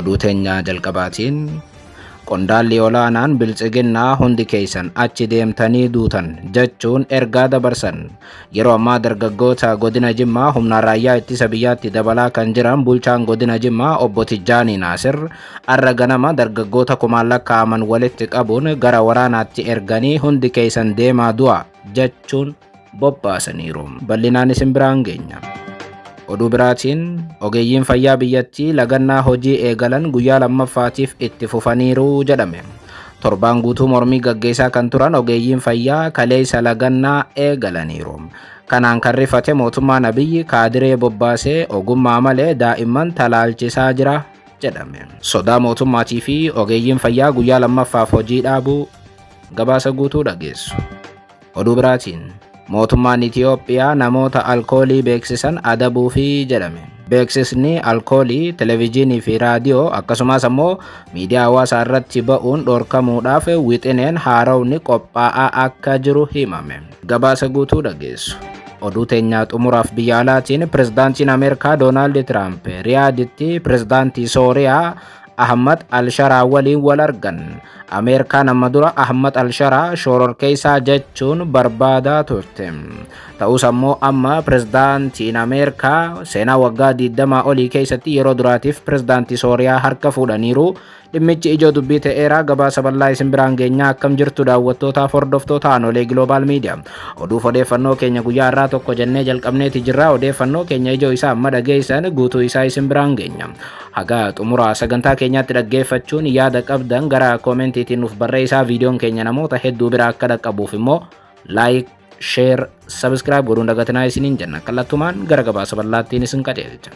Oduu teenyaa jalqabaatiin qondaalli olaanaan Biltsiginnaa hundi keessan achi deemtanii duutan jechuun ergaa dabarsan. Yeroo ammaa dargaggoota godina Jimmaa humna raayyaa ittisa biyyaatti dabalaa kan jiran bulchaan godina Jimmaa obbo Tijjaanii Naasir arra ganama dargaggoota kumaan lakkaa'aman walitti qabuun gara waraanaatti erganii hundi keessan deemaa du'a jechuun bobbaasaniiru. Bal'inaan isin biraan geenya. Oduu biraatiin ogeeyyiin fayyaa biyyattii lagannaa hojii eegalan guyyaa lammaffaatiif itti fufaniiru jedhame. Torbaan guutuu mormii gaggeessaa kan turan ogeeyyiin fayyaa kaleessa lagannaa eegalaniiru. Kanaan kan rifate mootummaan Abiyyi kaadiree bobbaasee ogummaa malee daa'imman talaalchisaa jira jedhame. Sodaa mootummaatii fi ogeeyyiin fayyaa guyyaa lammaffaaf hojii dhaabuu gabaasa guutuu dhageessu. Oduu biraatiin mootummaan Itiyoophiyaa namoota alkoolii beeksisan adabuufi jedhame. Beeksisni alkoolii televezyiinii fi raadiyoo akkasumas ammoo miidiyaa hawaasaa irratti ba'uun dhorkamuudhaaf wixineen haarawni qophaa'aa akka jiru himame. Gabaasa guutuu dhageessu. Oduu teenyaa xumuraaf biyya alaatiin pirezidaantiin Ameerikaa Doonaald Tiraamp Riyaaditti pirezidaantii Sooriyaa Ahmad Al-Sharaa waliin wal argan. Ameerikaan amma dura Ahmad Al-Sharaa shororkeessaa jechuun barbaadaa turte. Ta'us ammoo amma pirezidaantiin Ameerikaa seenaa waggaa 20 olii keessatti yeroo duraatiif pirezidaantii Sooriyaa harka fuudhaniiru. Dhimmichi ijoo dubbii ta'eera. Gabaasa bal'aa isin biraan geenyaa. Akkam jirtu daawwattootaaf hordoftoota Aanolee Global Media. Oduuf odeeffannoo keenya guyyaa har'aa tokko jennee jalqabneeti jirra. Odeeffannoo keenya ijoo isaa amma dhageessan guutuu isaa isin biraan geenya. Haga xumura sagantaa keenyaatti dhaggeeffachuun yaada qabdan gara koomentiitiin nuuf barreessaa. Viidiyoon keenya namoota hedduu bira akka dhaqqabuuf immoo like, share, subscribe godhuun dagatinaa isiniin jenna. Kallattumaan gara gabaasa bal'aattiin isin qajeelcha.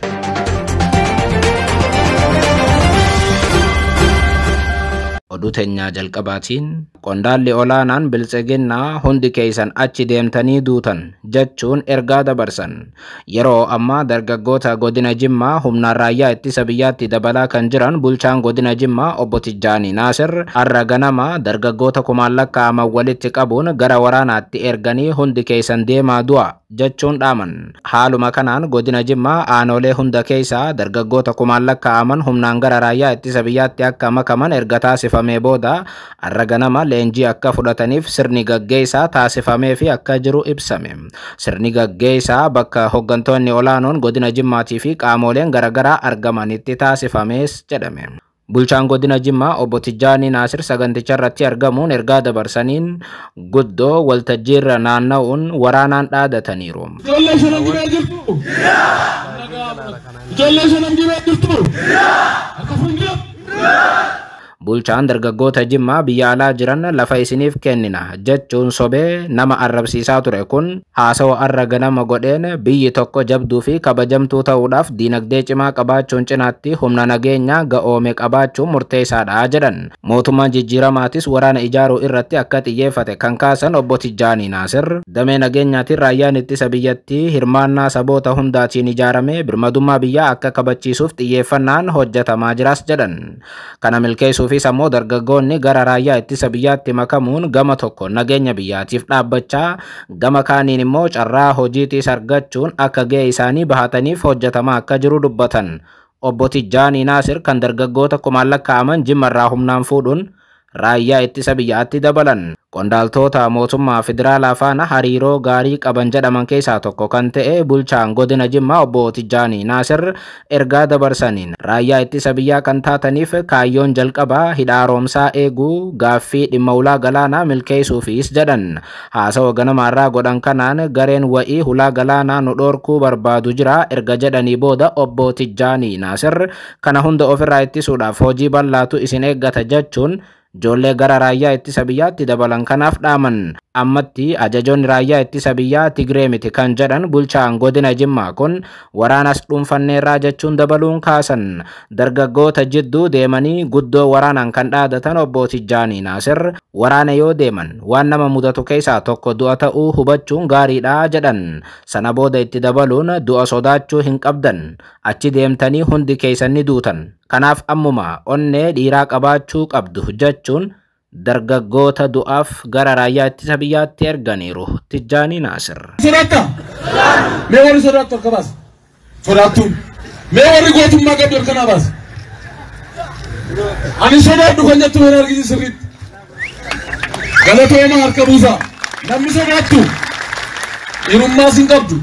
Oduu teenyaa jalqabaatiin qondaalli olaanaan Biltsiginnaa hundi keessan achi deemtanii duutan jechuun ergaa dabarsan. Yeroo ammaa dargaggoota godina Jimmaa humnaan raayyaa ittisa biyyaatti dabalaa kan jiran bulchaan godina Jimmaa obbo Tijjaanii Naasir har'a ganama dargaggoota kumaan lakkaa'aman walitti qabuun gara waraanaatti erganii hundi keessan deemaa du'a jechuun dhaaman. Haaluma kanaan godina Jimmaa aanolee hunda keessaa dargaggoota kumaan lakkaa'aman humnaan gara raayyaa ittisa biyyaatti akka makaman erga taasifamee booda har'a ganama leenjii akka fudhataniif sirni gaggeessaa taasifamee fi akka jiru ibsame. Sirni gaggeessaa bakka hooggantoonni olaanoon godina Jimmaatii fi qaamoleen garaagaraa argamanitti taasifamees jedhame. Bulchaan godina Jimmaa obbo Tijjaanii Naasir saganticha irratti argamuun ergaa dabarsaniin guddoo waltajjiirra naanna'uun waraanaan dhaadataniiru. Ijoollee shanan gibee jirtu? Ijoollee shanan gibee jirtu? Akka fuuldura. Bulchaan dargaggoota Jimmaa biyya alaa jiran lafa isiniif kennina jechuun sobee nama arrabsiisaa ture kun haasawa arra ganama godheen biyyi tokko jabduu fi kabajamtuu ta'uudhaaf diinagdee cimaa qabaachuun cinaatti humna nageenyaa ga'oome qabaachuun murteessaadha jedhan. Mootummaan jijjiiramaatis waraana ijaaruu irratti akka xiyyeeffate kan kaasan obbo Tijjaanii Naasir damee nageenyaatiin raayyaan ittisa biyyattii hirmaannaa saboota hundaatiin ijaaramee birmadummaa biyyaa akka kabachiisuuf xiyyeeffannaan hojjetamaa jiras jedhan. Kana milkeessuufis ammoo dargaggoonni gara raayyaa ittisa biyyaatti makamuun gama tokko nageenya biyyaatiif dhaabbachaa gama kaaniin immoo carraa hojiitiis argachuun akka ga'ee isaanii bahataniif hojjetamaa akka jiru dubbatan. Obbo Tijjaanii Naasir kan dargaggoota kumaan lakkaa'aman Jimmarraa humnaan fuudhuun raayyaa ittisa biyyaatti dabalan. Qondaaltota mootummaa federaalaa faana hariiroo gaarii qaban jedhaman keessaa tokko kan ta'e bulchaan godina Jimmaa obbo Tijjaanii Naasir ergaa dabarsaniin raayyaa ittisa biyyaa kan taataniif kaayyoon jalqabaa hidha haaromsaa eeguu gaaffii dhimma ulaa galaanaa milkeessuufis jedhan. Haasawa ganamaarraa godhan kanaan gareen wa'ii hulaa galaanaa nu dhorkuu barbaadu jira erga jedhanii booda obbo Tijjaanii Naasir kana hunda ofirraa ittisuudhaaf hojii bal'aatu isin eeggata jechuun ijoollee gara raayyaa ittisa biyyaatti dabalan kanaaf dhaaman. Ammatti ajajoonni raayyaa ittisa biyyaa Tigree miti kan jedhan bulchaan godina Jimmaa kun waraanas dhuunfanneerraa jechuun dabaluun kaasan. Dargaggoota jidduu deemanii guddoo waraanaan kan dhaadatan obbo Tijjaanii Naasir waraana yoo deeman waan nama mudatu keessaa tokko du'a ta'uu hubachuun gaariidha jedhan. Sana booda itti dabaluun du'a sodaachuu hin qabdan, achi deemtanii hundi keessan ni duutan. Kanaaf ammuma onnee dhiiraa qabaachuu qabdu jechuun dargaggoota du'aaf gara raayyaa ittisa biyyaatti erganiiru. Tijjaanii Naasir. Sodaattaa? Mee warri sodaattu harka baasa. Sodaattuun. Mee warri gootummaa qabdu harka naa baasa. Ani sodaadhu kan jettu mana argisiisu sirriitti. Galatooma harka buusaa. Namni sodaattu dhiirummaas hin qabdu.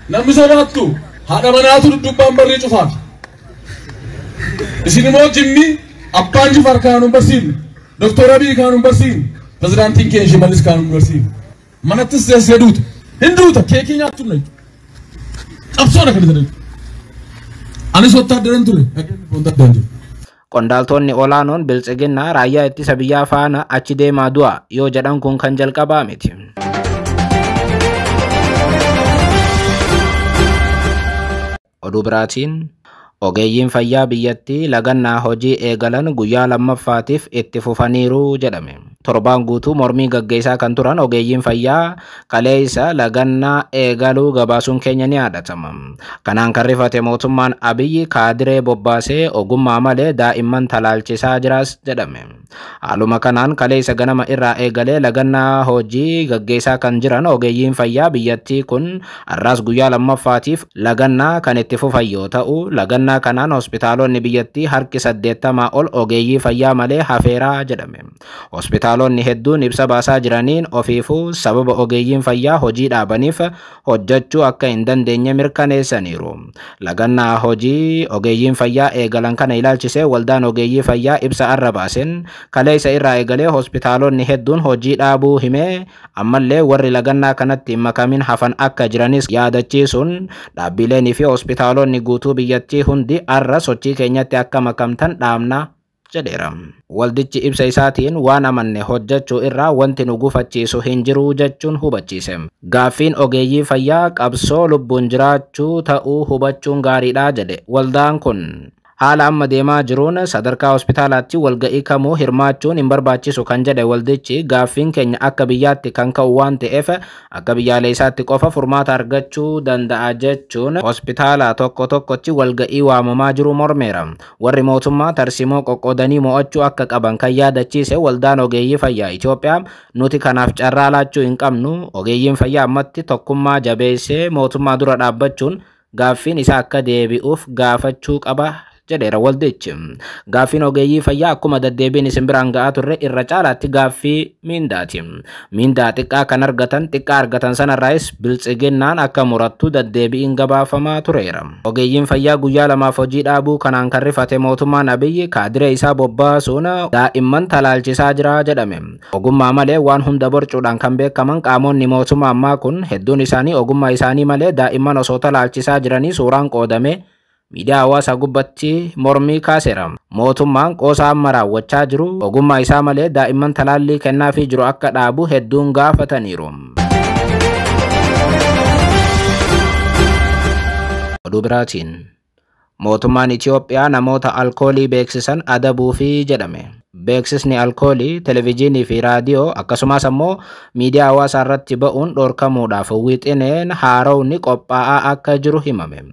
Namni sodaattu haadha manaatu duddubbaan barree cufaati. Isin immoo jimmi abbaan Jifaar kan nu barsiifne, Doktor Abiy kan nu barsiifne, pirezidaantiin keenya Shimallis kan nu barsiifne. Manattis seessee duuta. Hin duuta keekii nyaattu na qabsoodha kan isa. Anis wotaaddaran ture. Wotaaddaran ture. Qondaaltonni olaanoon Biltsiginnaa raayyaa ittisa biyyaa faana achi deemaa du'a yoo jedhan kun kan jalqabaa miti. Oduu biraatiin ogeeyyiin fayyaa biyyattii lagannaa hojii eegalan guyyaa lammaffaatiif itti fufaniiru jedhame. Torbaan guutuu mormii gaggeessaa kan turan ogeeyyiin fayyaa kaleessa lagannaa eegaluu gabaasuun keenya ni yaadatama. Kanaan kan rifate mootummaan Abiyyi kaadiree bobbaasee ogummaa malee daa'imman talaalchisaa jiraas jedhame. Haaluma kanaan kaleessa ganama irraa eegalee lagannaa hojii gaggeessaa kan jiran ogeeyyiin fayyaa biyyattii kun har'aas guyyaa lammaffaatiif lagannaa kan itti fufan yoo ta'u, lagannaa kanaan hospitaalonni biyyattii harki 80 ol ogeeyyii fayyaa malee hafeeraa jedhame. Hospitaalonni hedduun ibsa baasaa jiraniin ofiifuu sababa ogeeyyiin fayyaa hojii dhaabaniif hojjechuu akka hin dandeenye mirkaneessaniiru. Lagannaa hojii ogeeyyiin fayyaa eegalan kana ilaalchisee waldaan ogeeyyii fayyaa ibsa arra baaseen kaleessa irraa eegalee hospitaalonni hedduun hojii dhaabuu himee ammallee warri lagannaa kanatti hin makamin hafan akka jiranis yaadachiisuun dhaabbileenii fi hospitaalonni guutuu biyyattii hundi arra sochii keenyatti akka makamtan dhaamna jedheera. Waldichi ibsa isaatiin waan amanne hojjechuu irraa wanti nu gufachiisu hin jiru jechuun hubachiise. Gaaffiin ogeeyyii fayyaa qabsoo lubbuun jiraachuu ta'uu hubachuun gaariidha jedhe waldaan kun. Haala amma deemaa jiruun sadarkaa hospitaalaatti walga'ii kamuu hirmaachuun hin barbaachisu kan jedhe waldichi, gaaffiin keenya akka biyyaatti kan ka'u waan ta'eef akka biyyaalessaatti qofa furmaata argachuu danda'a jechuun hospitaala tokko tokkotti walga'ii waamamaa jiru mormeera. Warri mootummaa tarsimoo qoqqoodanii mo'achuu akka qaban kan yaadachiise waldaan ogeeyyii fayyaa Itoophiyaa, nuti kanaaf carraa laachuu hin qabnu, ogeeyyiin fayyaa ammatti tokkummaa jabeessee mootummaa dura dhaabbachuun gaaffiin isaa akka deebi'uuf gaafachuu qaba jedheera waldichi. Gaaffiin ogeeyyii fayyaa akkuma deddeebiin isin biraan ga'aa turre irra caalaatti gaaffii miindaati. Miindaa xiqqaa kan argatan xiqqaa argatan sanarraayis Biltsiginnaan akka murattu deddeebiin gabaafamaa tureera. Ogeeyyiin fayyaa guyyaa lamaaf hojii dhaabuu kanaan kan rifate mootummaan Abiyyi kaadiree isaa bobbaasuun daa'imman talaalchisaa jira jedhame. Ogummaa malee waan hunda borcuudhaan kan beekaman qaamonni mootummaa ammaa kun hedduun isaanii ogummaa isaanii malee daa'imman osoo talaalchisaa jiranii suuraan qoodame miidiyaa hawaasaa gubbatti mormii kaaseera. Mootummaan qoosa amma raawwachaa jiru ogummaa isaa malee daa'imman talaallii kennaafii jiru akka dhaabu hedduun gaafataniiru. Oduu biraatiin mootummaan Itoophiyaa namoota alkoolii beeksisan adabuufi jedhame. Beeksisni alkoolii televezyiinii fi raadiyoo akkasumas ammoo miidiyaa hawaasaa irratti ba'uun dhorkamuudhaaf wixineen haarowni qophaa'aa akka jiru himame.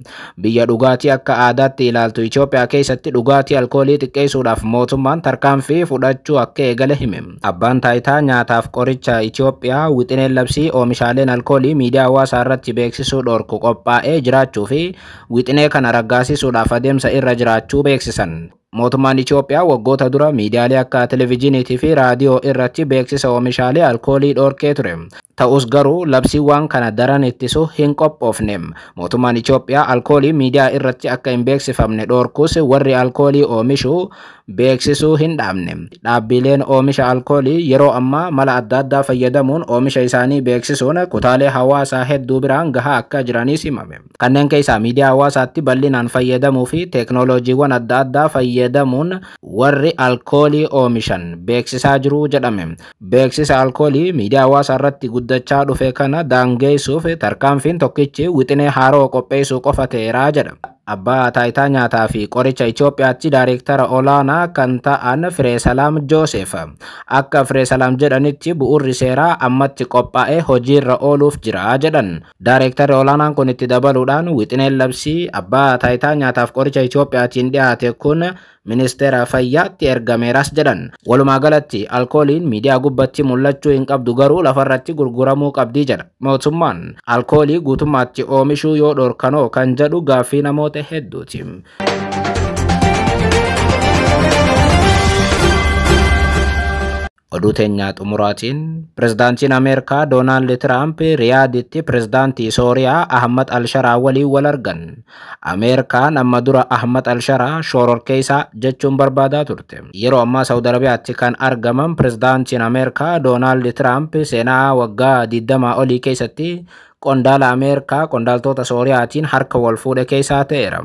Biyya dhugaatii akka aadaatti ilaaltu Itoophiyaa keessatti dhugaatii alkoolii xiqqeessuudhaaf mootummaan tarkaanfii fudhachuu akka eegale hime. Abbaan taayitaa nyaataaf qoricha Itoophiyaa wixineen labsii oomishaaleen alkoolii miidiyaa hawaasaa irratti beeksisuu dhorku qophaa'ee jiraachuu fi wixinee kana raggaasisuudhaaf adeemsa irra jiraachuu beeksisan. Mootummaan Itoophiyaa waggoota dura miidiyaalee akka televezyiiniitii fi raadiyoo irratti beeksisa oomishaalee alkoolii dhorkee ture. Ta'us garuu labsiiwwan kana daran ittisu hin qophoofne. Mootummaan Itoophiyaa alkoolii miidiyaa irratti akka hin beeksifamne dhorkus warri alkoolii oomishu beeksisuu hin dhaabne. Dhaabbileen oomisha alkoolii yeroo ammaa mala adda addaa fayyadamuun oomisha isaanii beeksisuun kutaalee hawaasaa hedduu biraan gahaa akka jiranis himame. Kanneen keessaa miidiyaa hawaasaatti bal'inaan fayyadamuu fi teeknooloojiiwwan adda addaa fayyadamuun warri alkoolii oomishan beeksisaa jiru jedhame. Beeksisa alkoolii miidiyaa hawaasaa irratti guddachaa dhufe kana daangeessuuf tarkaanfiin tokkichi wixinee haaroo qopheessuu qofa ta'eera jedha. Abbaa taayitaa nyaataa fi qoricha Itoophiyaatti daayireektara olaanaa kan ta'an Fireesalaam Joosef akka Fireesalaam jedhanitti bu'uurri seeraa ammatti qophaa'ee hojiirra ooluuf jira jedhan. Daayireektarri olaanaan kun itti dabaluudhaan wixineen labsii abbaa taayitaa nyaataaf qoricha Itoophiyaatiin dhiyaate kun ministeera fayyaatti ergameeras jedhan. Walumaa galatti alkooliin miidiyaa gubbatti mul'achuu hin qabdu garuu lafarratti gurguramuu qabdii jedha. Mootummaan alkoolii guutummaatti oomishuu yoo dhorkanoo kan jedhu gaaffii namoota hedduuti. Oduu teenyaa xumuraatiin pirezidaantiin Ameerikaa Doonaald Tiraamp Riyaaditti pirezidaantii Sooriyaa Ahmad Alsharaa waliin wal argan. Ameerikaan amma dura Ahmad Alsharaa shororkeessaa jechuun barbaadaa turte. Yeroo ammaa Saawud Arabiyaatti kan argaman pirezidaantiin Ameerikaa Doonaald Tiraamp seenaa waggaa 20 olii keessatti qondaala Ameerikaa qondaaltota Sooriyaatiin harka wal fuudhe keessaa ta'eera.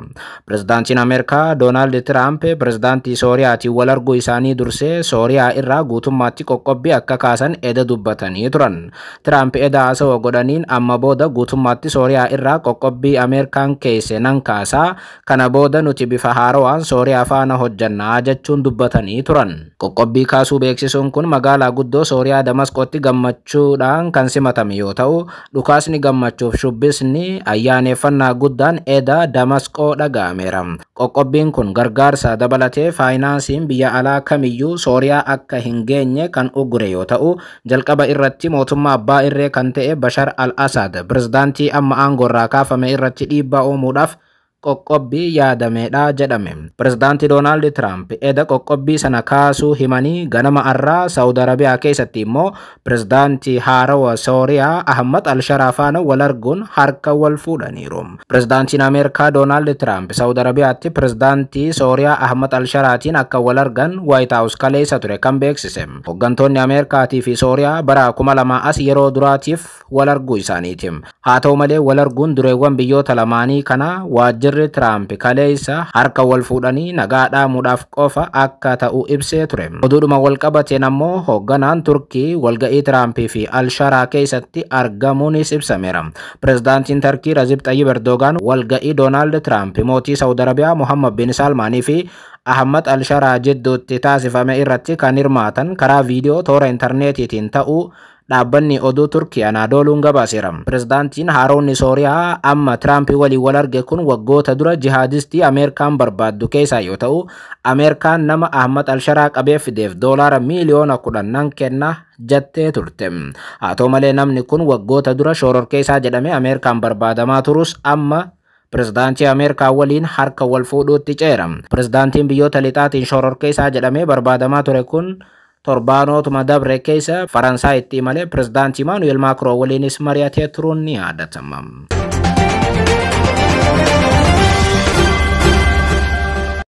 Pirezidaantiin Ameerikaa Doonaald Tiraamp pirezidaantii Sooriyaatiin wal arguu isaanii dursee Sooriyaa irraa guutummaatti qoqqobbii akka kaasan eda dubbatanii turan. Tiraamp eda haasawaa godhaniin amma booda guutummaatti Sooriyaa irraa qoqqobbii Ameerikaan keesse nan kaasaa, kana booda nuti bifa haarawaan Sooriyaa faana hojjannaa jechuun dubbatanii turan. Qoqqobbii kaasuu beeksisuun kun magaalaa guddoo Sooriyaa Damasqootti gammachuudhaan kan simatame yoo ta'u, dhukaasni gammachuuf shubbisni ayyaaneffannaa guddaan eda Damasqoo dhaga'ameera. Qoqqobbiin kun gargaarsa dabalatee faayinaansiin biyya alaa kamiyyuu Sooriyaa akka hin geenye kan uggure yoo ta'u, jalqaba irratti mootummaa abbaa irree kan ta'e Bashar al-Assad pirezidaantii amma aangoorraa kaafame irratti dhiibbaa uumuudhaaf qoqqobbii yaadameedha jedhame. Pirezidaantii Doonaald Tiraamp eda qoqqobbii sana kaasuu himanii ganama arraa Saawud Arabiyaa keessatti immoo pirezidaantii haarawa Sooriyaa Ahmad Alsharaa faana wal arguun harka wal fuudhaniiru. Pirezidaantiin Ameerikaa Doonaald Tiraamp Saawud Arabiyaatti pirezidaantii Sooriyaa Ahmad Alsharaatiin akka wal argan Waayit Haawus kaleessa ture kan beeksise. Hooggantoonni Ameerikaatii fi Sooriyaa bara 2000 as yeroo duraatiif wal arguu isaaniiti. Haa ta'u malee wal arguun dureewwan biyyoota lamaanii kana waajjirri Tiraamp kaleessa harka wal fuudhanii nagaa dhaamuudhaaf qofa akka ta'u ibsee ture. Oduudhuma wal qabateen ammoo hoogganaan Turkii walga'ii Tiraampii fi Alsharaa keessatti argamuunis ibsameera. Pirezidaantiin Turkii Rajib Xayyib Erdogaan walga'ii Doonaald Tiraamp mootii Saawud Arabiyaa Muhammad bin Salmaanii fi Ahmad Alsharaa jidduutti taasifame irratti kan hirmaatan karaa viidiyoo toora intarneetiitiin ta'uu dhaabbanni oduu Turkii Anaadooluun gabaaseera. Pirezidaantiin haaronni Sooriyaa amma Tiraamp waliin wal arge kun waggoota dura jihaadistii Ameerikaan barbaaddu keessaa yoo ta'u, Ameerikaan nama Ahmad Alsharaa qabee fideef $10 miiliyoona nan kenna jettee turte. Haa ta'u malee namni kun waggoota dura shororkeessaa jedhamee Ameerikaan barbaadamaa turus amma pirezidaantii Ameerikaa waliin harka wal fuudhuutti ceera. Pirezidaantiin biyyoota lixaatiin shororkeessaa jedhamee barbaadamaa ture kun torbaanootuma dabre keessa Faransaay itti malee pirezidaantii Imaanu'eel Maakiroo waliinis mari'atee turuun ni yaadatama.